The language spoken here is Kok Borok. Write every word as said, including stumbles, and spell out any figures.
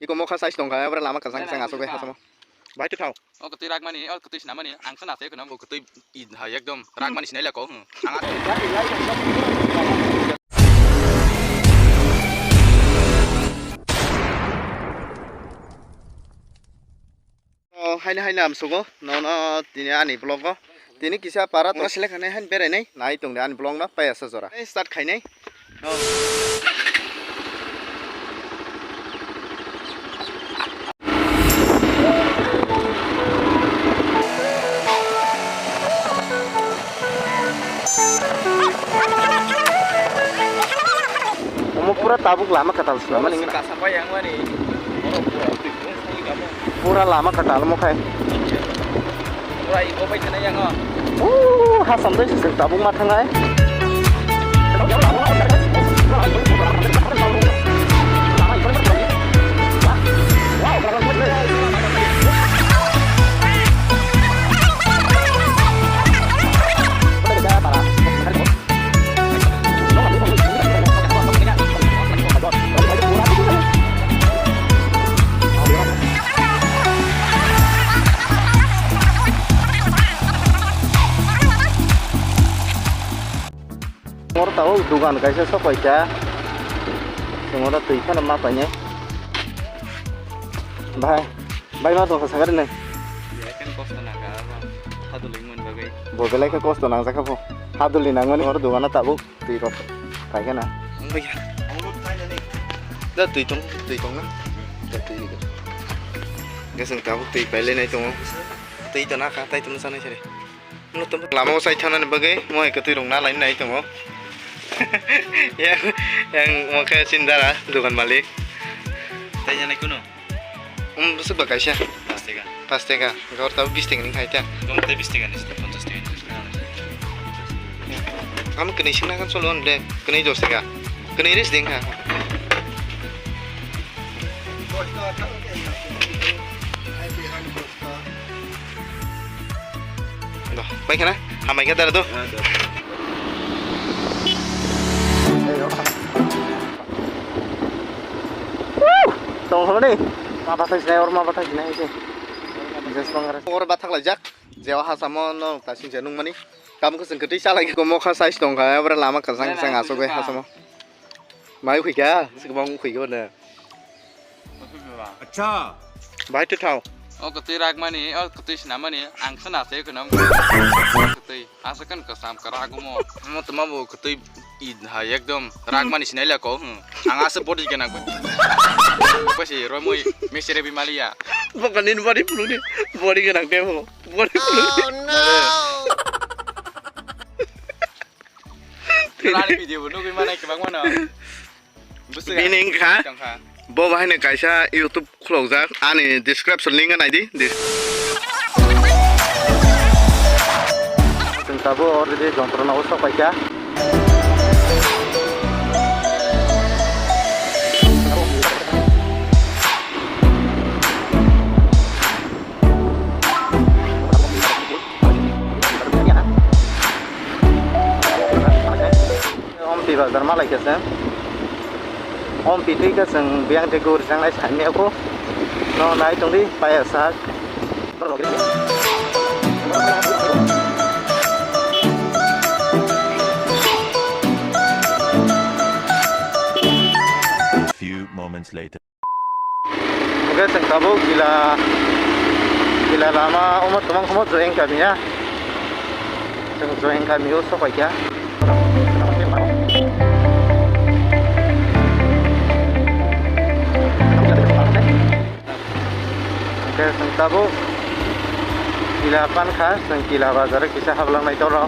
Iko mokha size tongkha, abra lama kwchang kwchang asuk bai hasamo. Bai to thao. O kwtwi rakmani, o kwtwi sinamani, ang khna tei khna bo kwtwi i ha ekdom rakmani sinai leko. Hmm. Ang O, haino haino amsugo, nono tini ani vlog o. Tini kisa para tong selek hane hain berai nai, nai tong de ani vlog no, pai asa jora. Ei, start khai nai. O. Omo pura tabuk lama kwtal swnam mani wngkha. Kasa pai yang mani. Pura lama kwtal omo khai. Pura iko pai thana yang o. Uuh, hasam dai se tabuk ma thangnai. Oro tabuk dugan kaisa sokoika. Chwng oro twi phano ma painai. Bahai, bai ma tongkha sakari nang. Belai kheno kosto nangkha, abo hadulwi wngmani bagwi. Bo belai khe kosto nangjak kha bo. Hadulwi nangmani oro dogano tabuk twi rok paikha na. Wngbaikha. Da twi tong, twi tong na. Da twi rikha. Gasing tabuk twi pailai nai tongo. Twi to nakha, tai tongno sanai sari. Lama o chai thanani bagwi moi kwtwi rok na lai nai tongo. Yang, yang mo khe sindara dukan malik. Tai janai kuno? Um, bwswk ba kaisa. Pas teka. Pas teka. Gor tabo bis teka ni khai ta. Gom tai bis teka ni sini, ponchas teka ni sini. Am kwnwi singna kan solo on de. Kwnwi dos teka. Kwnwi ris ding ha. Bai khana, hambai khe dara do. Tong holo ni. Ma bathai sinai, or ma bathai sinai se. Jes bang re. Or bathak lai jak. Je o hasamo no ta sing je nung mani. Kam ko sing kwtwi salai ko mokha size tong kha, abra lama kwchang kwchang asuk bai hasamo. Mai khuika, sikbang khuika ne. Acha. Bai to thao. O kwtwi rakmani, o kwtwi sinamani, ang khna se khna kwtwi. Asa kan kwcham kwrak omo. Omo tuma bo kwtwi i ha ekdom rakmani sinai leko. Hmm. Ang asa body gwnang bai. Pasi romoi mesere bimaliya. Bo kanin body puluni, body gwnang te bo. Body puluni. Oh no. Ani video bo nugwi manai kwbangma no. Bini wngkha, bo bahai no kaisa YouTube khulokjak, ani description link o naidi. Dis- Chwng tabuk already Jontrona o sok paikha. Ompi bazar malai khe se. Ompi twi khe chwng biyang twi guri changnai saimya kho. No nai tongdi paya sak. Few moments later. Oke, chwng tabuk gila, gila lama omo twmang khomo Joyeng kami ya. Chwng Joyeng kami o sok paikha. Oke, chwng tabuk gila pankha, chwng gila bazar o kisa hablangnai toro.